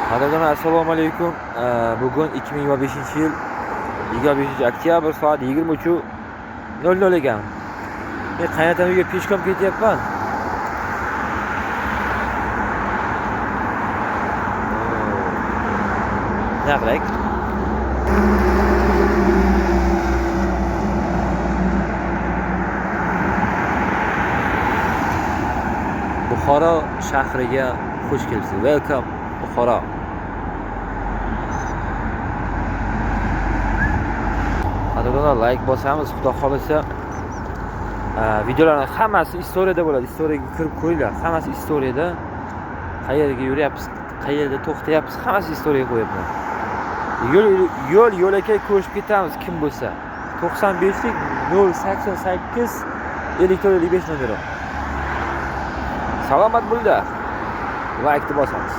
Qadrdonlar, assalomu alaykum. Bugun 2025-yil 25 oktyabr, soat 23:00 ekan. Men qaynotam uyga пешком ketyapman. Nima qilaylik? Buxoro shahriga xush kelibsiz. Welcome, Buxoro. Qadrdonlar, like bosamiz, Xudo xohlasa. Videolarning hammasi istoriyada bo'ladi. Istoriyaga kirib ko'ringlar. Hammasi istoriyada. Qayerga yuryapmiz, qayerda to'xtayapmiz, hammasi istoriyaga qo'yapman. Yo'l yo'l yo'lakay ko'rishib ketamiz kim bo'lsa. 95lik 088 54 55 nomeri. Salomat bo'linglar. Like'ni bosamiz.